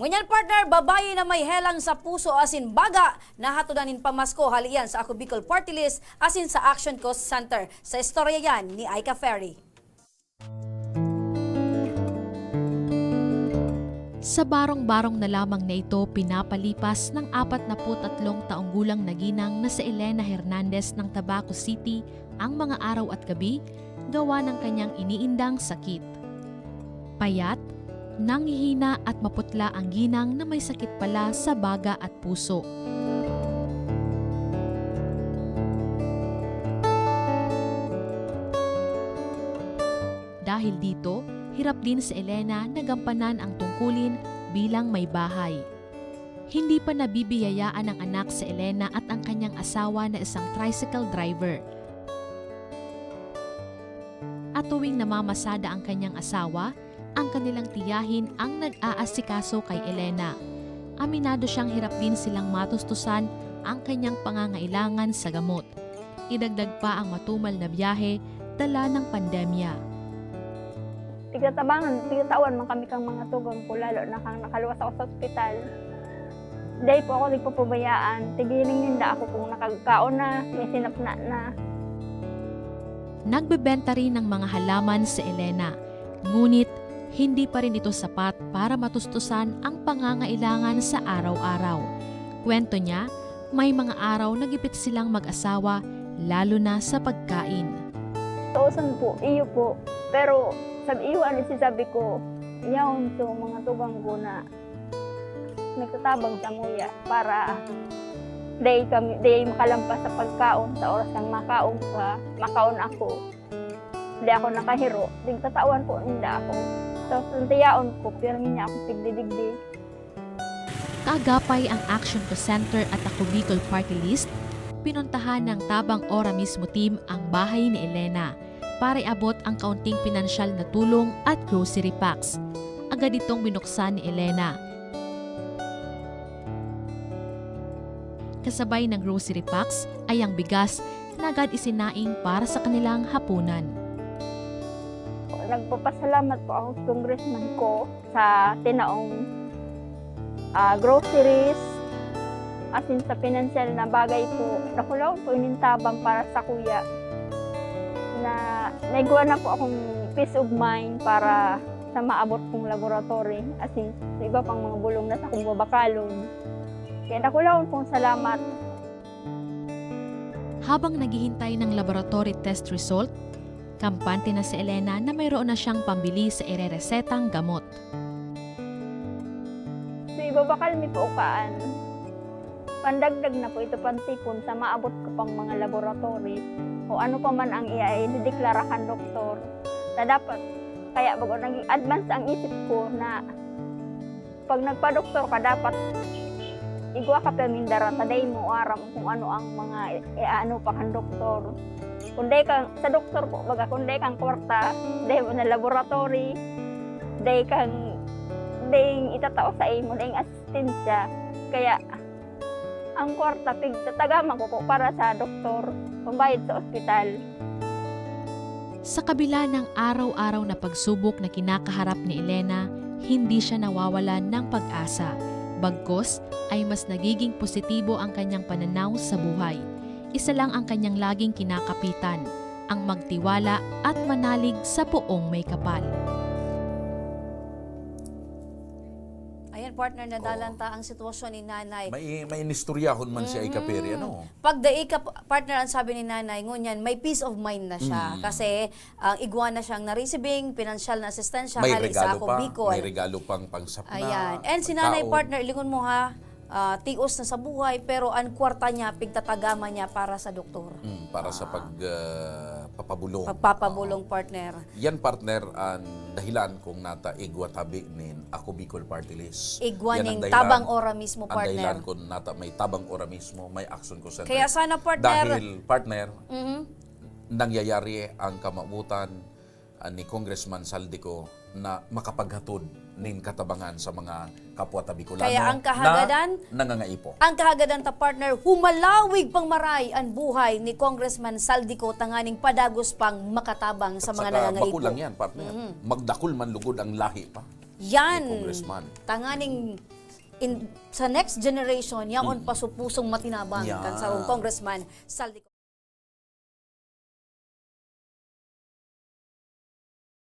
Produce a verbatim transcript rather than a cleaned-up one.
Ngunyan, partner, babayi na may helang sa puso asin baga, nahatodan nin pamasko hali yan sa Ako Bicol Party List asin sa Action Cause Center. Sa istorya yan ni Aika Ferry. Sa barong-barong na lamang na ito, pinapalipas ng apat na put tatlong taong gulang na ginang na si Elena Hernandez ng Tabaco City ang mga araw at gabi gawa ng kanyang iniindang sakit. Payat, nanghihina at maputla ang ginang na may sakit pala sa baga at puso. Dahil dito, hirap din si Elena na gampanan ang tungkulin bilang may bahay. Hindi pa nabibiyayaan ng anak si Elena at ang kanyang asawa na isang tricycle driver. At tuwing namamasada ang kanyang asawa, ang kanilang tiyahin ang nag-aasikaso kay Elena. Aminado siyang hirap din silang matustusan ang kanyang pangangailangan sa gamot. Idagdag pa ang matumal na biyahe dala ng pandemya. Tigtatabangan, tigtatawan man kami kang mga tugang ko, lalo na kang nakaluwas ako sa ospital. Dai po ako nagpapabayaan, tigiling ninda ako kung nakagkaon na, may sinapna na. Nagbebenta rin ng mga halaman si Elena, ngunit hindi pa rin ito sapat para matustusan ang pangangailangan sa araw-araw. Kwento niya, may mga araw na gipit silang mag-asawa, lalo na sa pagkain. Toosan po, iyo po. Pero sa iyo, ano sinasabi ko, yaon to mga tugang ko na nagtatabang sa muya para dai kami, dai makalampas sa pagkaon sa oras ng makaon ka, makaon ako. Di ako nakahiro, tigtatawan po ninda ako. Tapos ang tiyaon ko, pirmi niya ako tigdidigdi. Kaagapay ang Action Cause Center at Ako Bicol Party List, pinuntahan ng Tabang Ora Mismo Team ang bahay ni Elena para iabot ang kaunting pinansyal na tulong at grocery packs. Agad itong binuksan ni Elena. Kasabay ng grocery packs ay ang bigas na agad isinaing para sa kanilang hapunan. Nagpapasalamat po ako sa congressman ko sa tinaong, ah, groceries, asin sa pinansyal na bagay po. Dakulaon po ining tabang para sa kuya na naigwa na po akong peace of mind para sa maabot kong laboratory, asin sa iba pang mga bulong na sakong babakalon. Kaya dakulaon pong salamat. Habang naghihintay ng laboratory test result, kampante na si Elena na mayroon na siyang pambili sa ireresetang gamot. So, ibabakal mi po kaan. Pandagdag na po ito, pantipon sa maabot ko pang mga laboratory o ano pa man ang i-, idedeklara kan doktor. Na dapat, kaya bago naging advance ang isip ko na pag nagpa-doktor ka, dapat igwa ka pirming dara ta dai mo aram kung ano ang mga i-, i-ano pa kan doktor. Kung dai kang, sa doktor po, baga, kung dai kang kwarta, dai mo na laboratory, dai kang, dai itatao sa imo, dai asistensya. Kaya, ang kwarta, pigtatagaman ko po para sa doktor, pambayad sa ospital. Sa kabila ng araw-araw na pagsubok na kinakaharap ni Elena, hindi siya nawawalan ng pag-asa. Bagkus ay mas nagiging positibo ang kanyang pananaw sa buhay. Isa lang ang kanyang laging kinakapitan, ang magtiwala at manalig sa poong may kapal. Ayan, partner, nadalan Oo. ta ang sitwasyon ni Nanay. May, may inistoryahon man siya, Mm. Ikaperi, ano? Pag dai ka, partner, ang sabi ni Nanay, ngunyan, may peace of mind na siya. Mm. Kasi, ang igwa na siyang na-receiving, pinansyal na asistensya, May hali sa regalo Ako pa, Bicol. may regalo pang pangsapna, Ayan. And si Nanay, pagkaon. partner, ilingon mo ha, ah, tios na sa buhay, pero ang kwarta niya, pigtatagama niya para sa doktor. Mm, para sa Ah. pag, ah, papabulong. Pagpapabulong, Oo. partner. Yan, partner, ang dahilan kung nata igwa tabi nin Ako Bicol Party List. Igwa Yan ang ning dahilan, Tabang Ora Mismo, ang partner. dahilan kung nata may Tabang Ora Mismo, may Action Cause Center. Kaya sana, partner. Dahil, partner, Mhm. nangyayari ang kamawotan, ah, ni Congressman Zaldy Co na makapaghatod nin katabangan sa mga kapwa ta Bicolano Kaya ang kahagadan, na nangangaipo. ang kahagadan ta, partner, humalawig pang maray an buhay ni Congressman Zaldy Co tanganing padagos pang makatabang sa At mga saka nangangaipo. makulang yan, partner. Mhm. Magdakul man lugod ang lahi pa Yan. ni Congressman. Tanganing in, sa next generation, yaon pasupusong matinabang Yeah. kan sarong Congressman Zaldy